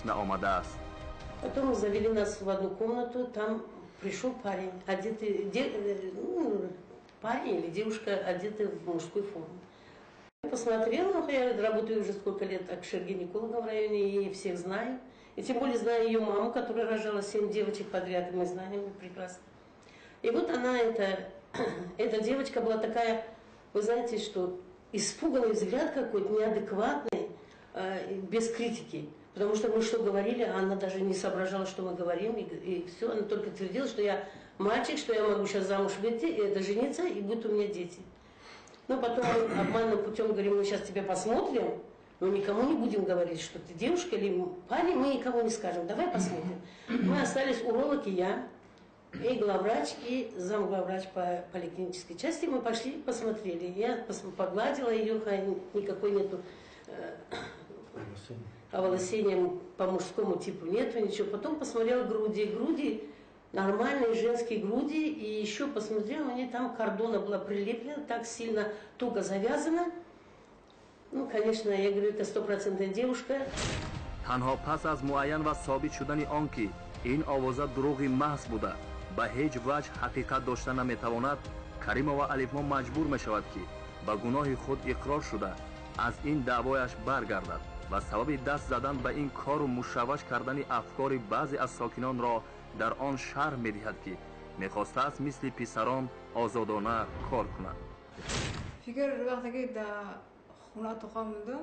Наомадааст. Потом завели нас в одну комнату, там пришел парень, одетый, ну, парень или девушка, одетый в мужскую форму. Я посмотрела, ну, я работаю уже сколько лет акушер-гинекологом в районе и всех знаю. И тем более знаю ее маму, которая рожала 7 девочек подряд, и мы знаем ее прекрасно. И вот она, эта девочка была такая, вы знаете, что испуганный взгляд какой-то, неадекватный, без критики. Потому что мы что говорили, она даже не соображала, что мы говорим, и все. Она только твердила, что я мальчик, что я могу сейчас замуж выйти, и это жениться, и будут у меня дети. Но потом мы обманным путем говорим, мы сейчас тебя посмотрим, но никому не будем говорить, что ты девушка или парень, мы никому не скажем, давай посмотрим. Мы остались уролог и я, и главврач, и замглавврач по поликлинической части. Мы пошли, посмотрели. Я погладила ее, никакой нету оволосения по мужскому типу нету, ничего. Потом посмотрела груди. Груди, нормальные женские груди. И еще посмотрела, у нее там кордона была прилеплена, так сильно туго завязана. Ну, конечно, я говорю, это стопроцентная девушка. Танҳо пас аз муайян ва собит шудани он ки ин овоза дурӯғи маҳз буда, ба ҳеҷ ваҷҳ ҳақиқат дошта наметавонад, Каримова Алифмо маҷбур мешавад ки ба гуноҳи худ иқрор шуда аз ин даъвояш баргардад ва сабаби даст задан ба ин кору мушавваш кардани афкори баъзе аз сокинонро дар он шарҳ медиҳад ки мехостааст мисли писарон озодона кор кунад. Фикр вақте ки дар хона тоқа мондам,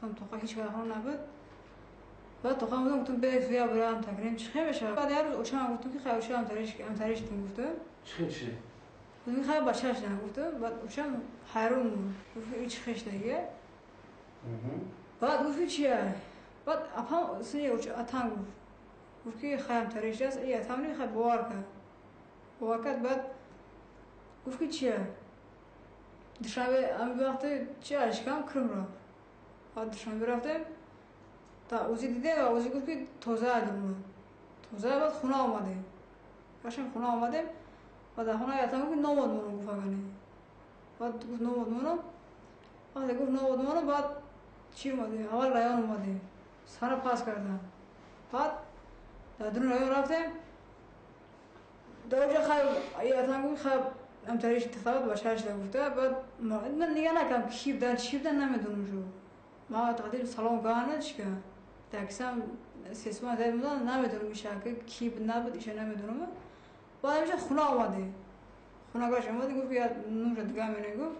тоқа ҳеҷ кас хона набуд. Баъд тоқа мондам, гуфтам бе я бурам такрим чӣ хел мешавад. Баъд як рӯз очам гуфтам ки хай очам амтариш дим гуфтам. Чӣ хел чӣ? Гуфтам хай бачаш на гуфтам. Баъд очам ҳайрон монд. Гуфт ин чӣ хел шудагия? Баъд гуфт чия? Баъд апам сини атам гуфт. Гуфт ки хай амтариш аст, и атам не хай бовар кард. Бовар кард, баъд гуфт ки чия? Душанбе ами вақте чи ашкам Крым рафт. Баъд Душанбе рафтем, та УЗИ дидем ва УЗИ гуфт ки тоза омад. Тоза, баъд хона омадем. Кашем хона омадем, баъд дар хона атам гуфт номод монам гуфт агане. Баъд гуфт номод монам. Вақте гуфт номод монам, баъд чӣ омадем? Аввал район омадем. Сара пас кардам. Баъд дар дун район рафтем. Дар оҷа хай атам гуфт хай амтариш тахтабад бачааш да гуфта. Баъд ман нига накардам ки будан чӣ будан намедонам шу. Ма тақдир салом кардам чӣ кардам. Таксам сесма дар будан намедонам иша ки набуд иша намедонам. Баъд ҳамеша хона омадем. Хона гаш омадем гуфт я нумша дига мене гуфт.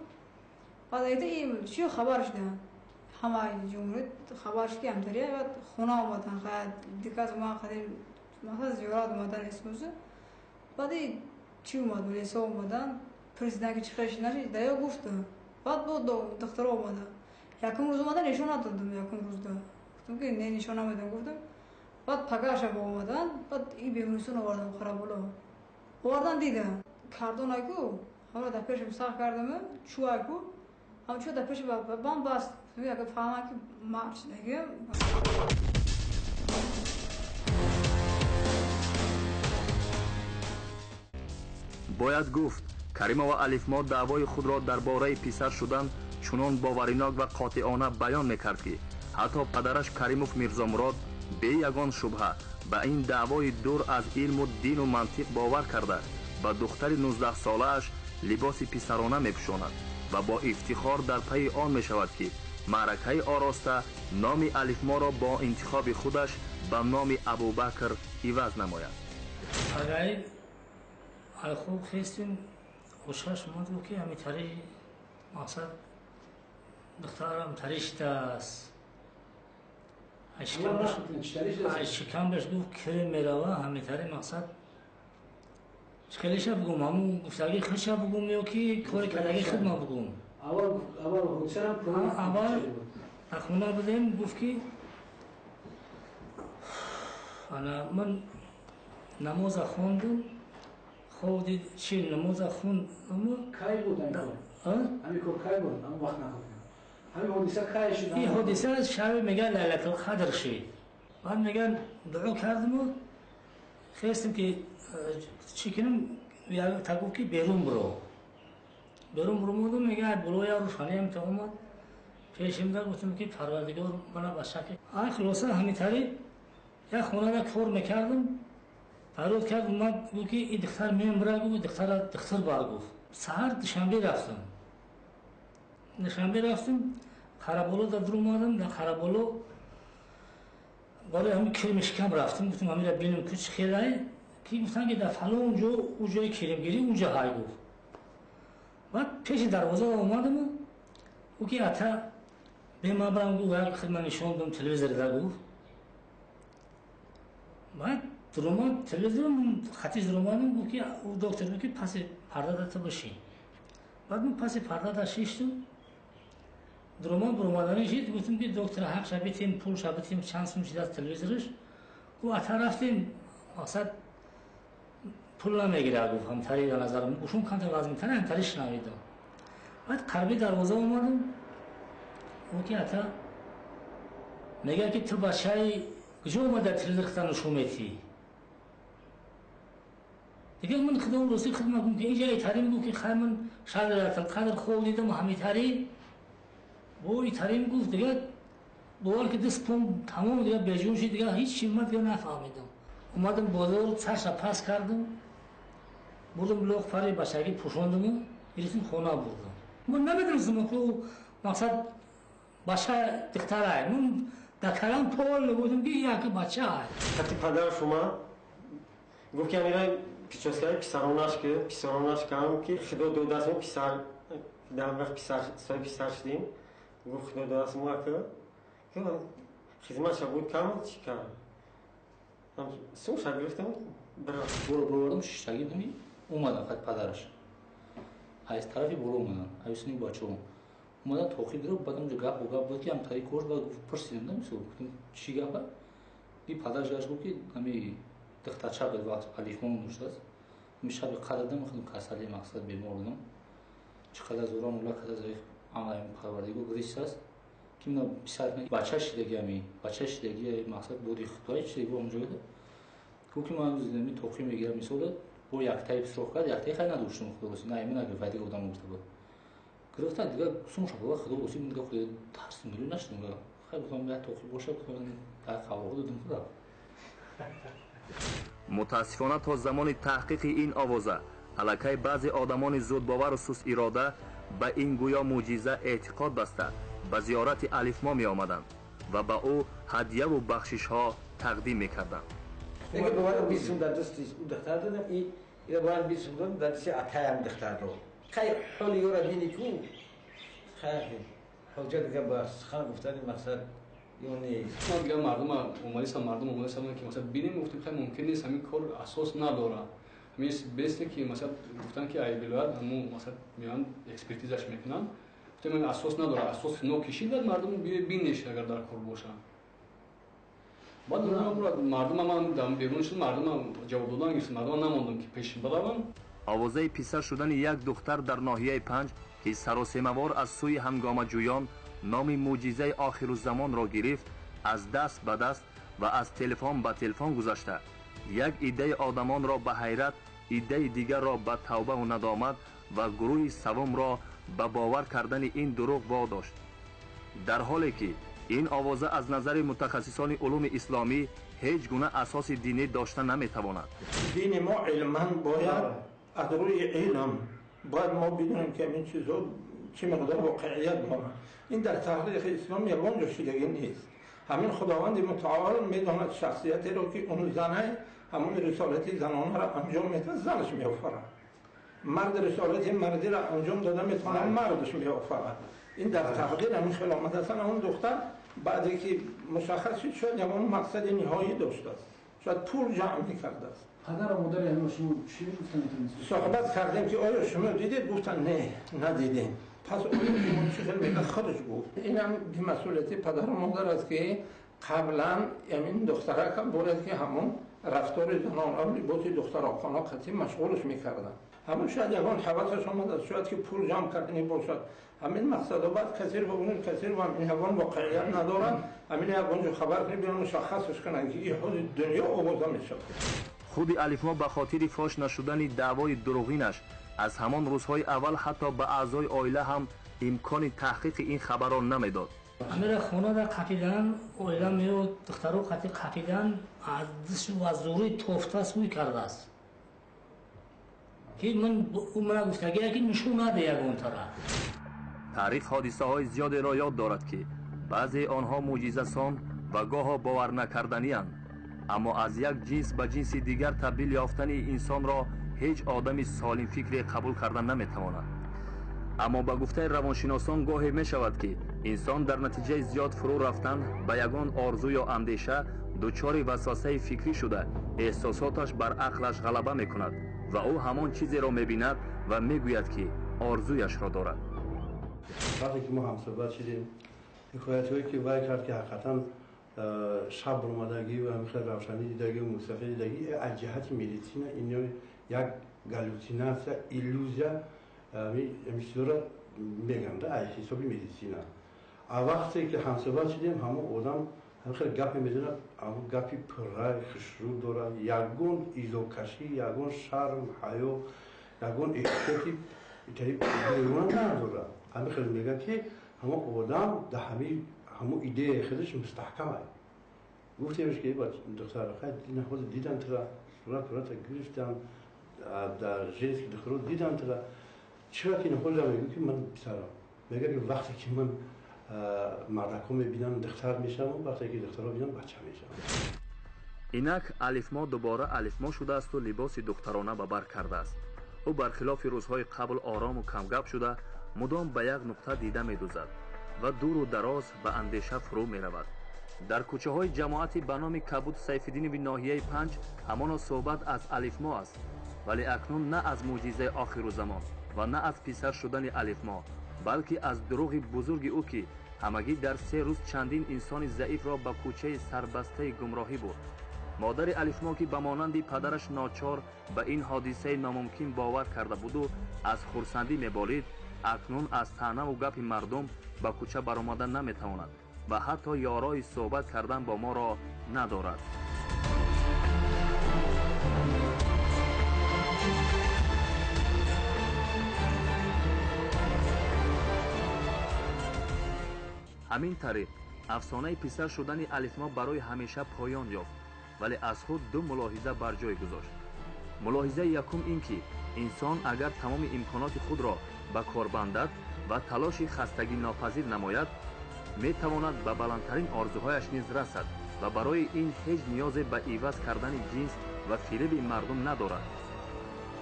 Баъд айта ин чӣ хабар шуда. Ҳама ҷумҳурӣ хабар шуд ки амтария баъд хона омадан хай диказ ма қадим масалан зиёрат омадан исмуз. Баъд чӣ омад милиса омадан президент ки чӣ хел нашид да ё гуфтам. Баъд бо духтаро омадан. Якум рӯз омадан нишон надодам якум рӯзда. Гуфтам ки не нишон намедам гуфтам. Баъд пагаша бо омадан, баъд и бемористон овардам Қараболо. Овардан дидам. Кардон айку, ҳамро дар пешам сах кардам, чӯ айку, ҳам чӯ дар пеши бам баст. Агар фаҳмам ки мард шудагиам. Бояд гуфт Каримова Алифмо даъвои худро дар бораи писар шудан чунон боваринок ва қотеона баён мекард ки ҳатто падараш Каримов Мирзомурод бе ягон шубҳа ба ин даъвои дур аз илму дину мантиқ бовар карда ба духтари 19-солааш либоси писарона мепӯшонад ва бо ифтихор дар пайи он мешавад ки маъракаи ороста номи Алифморо бо интихоби худаш ба номи Абубакр иваз намояд. Агаи хуб хестим, ошаш омад гуфт ки ҳамитари мақсад духтарам таришдааст. Шикамбаш гуфт кир мерава, ҳамитари мақсад хелеша бугум, ҳамун гуфтагии худша бугум ё ки кори кардагии худ ма бугум. Аввал дар хона будем, гуфт ки ана ман намоза хондум, хоб дид чи намоза хонд. Кай буд ҳамин кор? Кай буд? Ҳамон вақт нақл ҳамин ҳодиса кай шуд? Ин ҳодиса шаби мегӯяд Лайлатулқадр шид. Баъд мегӯяд дуо кардиму хестем ки чӣ кунем, та гуфт ки берун биро. Берун биромадум, мегӯяд болоя рӯшаниям та омад. Пешимда гуфтам ки Парвардигор мана бача ки. Ай хулоса ҳамин тариқ як хонада кор мекардам. Фарёд кард омад гуфт ки ин духтар мемира гуфт духтара духтар бар гуфт. Саҳар Душанбе рафтам. Душанбе рафтам, Қараболо дар омадам, дар Қараболо барои ҳамин кирми шикам рафтам, гуфтам ҳаминро бинам ки чӣ хелай, ки гуфтанд ки дар фалон ҷо ӯ ҷои киримгирӣ унҷа ҳай гуфт. Баъд пеши дарвоза омадаму ӯ ки ата бе ман барам гуфт як хидмат нишон додам телевизор да гуфт. Баъд дуромад телевизор хати дуромадам гуфт ки ӯ доктор гуфт ки паси парда да ту бишин. Баъд ман паси парда да шиштум. Дуромад буромадани шид гуфтам ки доктор ҳақ шабитем пул шабитем чанд сум шид аз телевизораш. Гуфт ата рафтем мақсад пул намегирад гуфт ҳамтари дар назарам гӯшум камтар вазминтар ҳамтари шунавидам. Баъд қарби дарвоза омадам ӯ ки ата мегӯяд ки ту бачаи куҷо омада телевизор хита нушон метиҳӣ. Дигар ман худо рости хидмат кунам ки инҷа итарим гуфт ки хай ман шаҳри Лайлатулқадр хоб дидам ҳамитари бо итарим гуфт дигар бовар ки даст пом тамом дигар беҷон шид дигар ҳеҷ чи ман дигар нафаҳмидам. Омадам бозор сарша пас кардам бурдам лоқ пари бачагӣ пӯшондаму гирифтам хона бурдам. Ман намедонистам ки мақсад бача духтарай. Ман дар калам пол гуфтам ки як бача. Вақти падараш омад гуфт ки амира прическаи писаронаш ки писаронаш кам ки худо додааст мо писар дар вақт писар соҳиби писар шудем. Гуфт худо додааст мо ки хизматша буд кам чӣ кам сумша гирифтам бурдам шиштагӣ будем омадан хат падараш аз тарафи боло омадан аюсини бачаҳо омадан тоқи гирифт баъд онҷо гап бо гап буд ки ҳамтари корш баъд гуфт пурсидем да мисол гуфтем чӣ гапа и падараш гашт гуфт ки ҳами духтарча буд вақт алифмон доштааст ҳами шаби қадр дам худам касали мақсад бемор будам чӣ қадар зӯрон ула қадар заиф амр Парвардигор гирифтааст ки мина писар бача шидаги ҳами бача шидаги мақсад буди худои шидаги онҷо гуфт ки ман ами тоқӣ мегирам мисол бо яктаи сироқ кард яктаи хай надоштам худо роси на имина гирифт дигар одам гуфта буд гирифта дигар сум шапала худо роси дигар худо тарсим милю нашдам хай гуфтам як тоқӣ боша гуфтам дар қавоқ додам худо. Мутаассифона то замони таҳқиқи ин овоза аллакай баъзе одамони зудбовару сустирода ба ин гӯё мӯъҷиза эътиқод баста ба зиёрати алифмо меомаданд ва ба ӯ ҳадьяву бахшишҳо тақдим мекарданд. Дигар боварам 20 сум дар дасти ӯ духтар додам ира боварам 20 сум додам дар дасти атаям духтар дод. Хай ҳоли ёра бини ку хай ҳоҷат дигар ба сухан гуфтани мақсад ё нест. Ма дигар мардума омадисам мардум омадисам ки масалан бинем гуфтем хай мумкин нест ҳамин кор асос надорад. Ҳамин бесте ки масалан гуфтан ки ай вилоят ҳамун масалан меоянд экспертизаш мекунанд. Гуфтем ин асос надорад, асос нокишид баъд мардум бинеш агар дар кор бошанд. Баъд мардума ман берун шуд мардума ҷавоб додан гирифт мардума намондам ки пеш баравам. Овозаи писар шудани як духтар дар ноҳияи Панҷ ки саросемавор аз сӯи ҳангомаҷӯён номи мӯъҷизаи охирузамонро гирифт аз даст ба даст ва аз телефон ба телефон гузашта як иддаи одамонро ба ҳайрат иддаи дигарро ба тавбаву надомат ва гурӯҳи савумро ба бовар кардани ин дурӯғ водошт. Дар ҳоле ки ин овоза аз назари мутахассисони улуми исломӣ ҳеҷ гуна асоси динӣ дошта наметавонад. Дини мо илман бояд аз рӯи илм бояд мо бидонем ки ин чизҳо чӣ миқдор воқеият доранд. Ин дар таърихи ислом ягон ҷо шидагӣ нест. Ҳамин Худованди мутаол медонад шахсиятеро ки он зане ҳамон рисолати занонаро анҷом медиҳад, занаш меофарад. Мард рисолати мардиро анҷом дода метавонад, мардаш меофарад. Ин дар тақдир ҳамин хел омадааст. Он духтар баъде ки мушаххас шуд шояд ягон мақсади ниҳоӣ доштааст, шояд пул ҷамъ мекардааст. Падару модари ҳамин шумо чӣ гуфтанд? Суҳбат кардем ки оё шумо дидед? Гуфтанд не, надидем. Пас оё шумо чӣ хел мегӯяд? Худаш гуфт. Инам бемасъулияти падару модар аст ки қаблан ҳамин духтаракам бояд ки ҳамон рафтори занона либоси духтарохона қатъӣ машғулаш мекарданд. Ҳамон шояд ягон ҳавасаш омадааст, шояд ки пул ҷамъ кардани бошад. Ҳамин мақсадо баъд касир ва он касир ва ҳамин ягон воқеият надоранд. Ҳамин ягон ҷо хабар кунед, биён мушаххасаш кунанд ки ин ҳози дунё овоза мешавад. Худи алифмо ба хотири фош нашудани даъвои дурӯғинаш аз ҳамон рӯзҳои аввал ҳатто ба аъзои оила ҳам Имкони таҳқиқи ин хабарро намедод. Ҳамира хонада қапидан, оила меояд, духтаро қати қапидан, аз дисту аз зӯри тофта сӯй кардааст. Ки ман ӯ мана гуфтагия ки нишон наде ягон тараф. Таърих ҳодисаҳои зиёдеро ёд дорад, ки баъзеи онҳо мӯъҷизасон ва гоҳо боварнакарданианд, аммо аз як ҷинс ба ҷинси дигар табдил ёфтани инсонро ҳеҷ одами солимфикре қабул карда наметавонад. Аммо ба гуфтаи равоншиносон гоҳе мешавад, ки инсон дар натиҷаи зиёд фурӯ рафтан ба ягон орзу ё андеша дучори васвасаи фикрӣ шуда, эҳсосоташ бар ақлаш ғалаба мекунад ва ӯ ҳамон чизеро мебинад ва мегӯяд, ки орзуяшро дорад. Вақте ки мо ҳамсӯҳбат шудем, ҳикоятҳое ки вай кард, ки ҳақиқатан шаб баромадагӣ ва ҳамин хел равшанӣ дидагӣ, мусафир дидагӣ, аз ҷиҳати медицина ин як галлюцинатсия, иллюзия, ҳамин чизҳоро мегӯянд аз ҳисоби медицина. А вақте ки ҳамсӯҳбат шудем, ҳамон одам ҳамин хел гапе мезанад, ҳамон гапи пурра хушрӯ дорад, ягон изокашӣ, ягон шарм, ҳаё, ягон эҳтиёти беруна надорад. Ҳамин хел мегӯяд, ки ҳамон одам дар ҳамон идеяи худаш мустаҳкам аст. Гуфтемш ки духтар ҳозир дидан тура, сурат сурата гирифтан, дар женский духтаро дидан тура, чаро ки ҳозир мегӯ ки ман писарам? Мегӯяд ки вақте ки ман мардакҳо мебинам духтар мешавам, вақте ки духтарҳо бинам бача мешавам. Инак Алифмо дубора Алифмо шудаасту либоси духтарона ба бар кардааст. Ӯ бархилофи рӯзҳои қабл орому камгап шуда, мудом ба як нуқта дида медузад ва дуру дароз ба андеша фурӯ меравад. Дар кӯчаҳои ҷамоати ба номи Кабуд Сайфиддинови ноҳияи Панҷ ҳамоно суҳбат аз Алифмо аст, вале акнун на аз мӯъҷизаи охирузамон ва на аз писар шудани Алифмо, балки аз дурӯғи бузурги ӯ, ки ҳамагӣ дар 3 рӯз чандин инсони заифро ба кӯчаи сарбастаи гумроҳӣ бурд. Модари Алифмо, ки ба монанди падараш ночор ба ин ҳодисаи номумкин бовар карда буду аз хурсандӣ меболид, акнун аз таънаву гапи мардум ба кӯча баромада наметавонад ва ҳатто ёрои суҳбат кардан бо моро надорад. Ҳамин тариқ афсонаи писар шудани Алифмо барои ҳамеша поён ёфт, вале аз худ ду мулоҳиза бар ҷой гузошт. Мулоҳизаи якум ин ки инсон агар тамоми имконоти худро ба кор бандад ва талоши хастагинопазир намояд, метавонад ба баландтарин орзуҳояш низ расад ва барои ин ҳеҷ ниёзе ба иваз кардани ҷинс ва фиреби мардум надорад.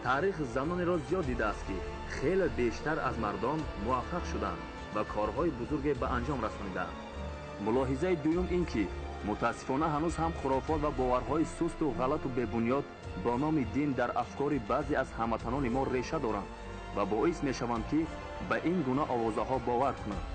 Таърих занонеро зиёд дидааст, ки хеле бештар аз мардон муваффақ шуданд ва корҳои бузурге ба анҷом расонидаанд. Мулоҳизаи дуюм ин ки мутаассифона ҳанӯз ҳам хурофот ва боварҳои сусту ғалату бебунёд бо номи дин дар афкори баъзе аз ҳамватанони мо реша доранд ва боис мешаванд, ки ба ин гуна овозаҳо бовар кунанд.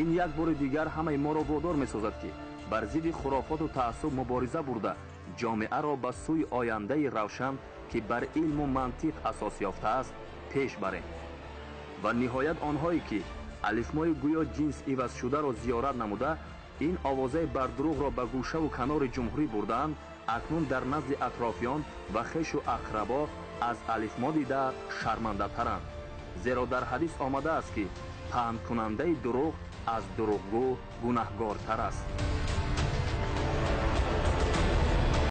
Ин як бори дигар ҳамаи моро водор месозад, ки бар зидди хурофоту таассуб мубориза бурда, ҷомеаро ба сӯи ояндаи равшан, ки бар илму мантиқ асос ёфтааст, пеш барем. Ва ниҳоят онҳое ки Алифмои гӯё ҷинс ивазшударо зиёрат намуда, ин овозаи бардурӯғро ба гӯшаву канори ҷумҳурӣ бурдаанд, акнун дар назди атрофиён ва хешу ақрабо аз Алифмо дида шармандатаранд. Зеро дар ҳадис омадааст, ки паҳнкунандаи дурӯғ аз дурӯғгӯ гунаҳгортар аст.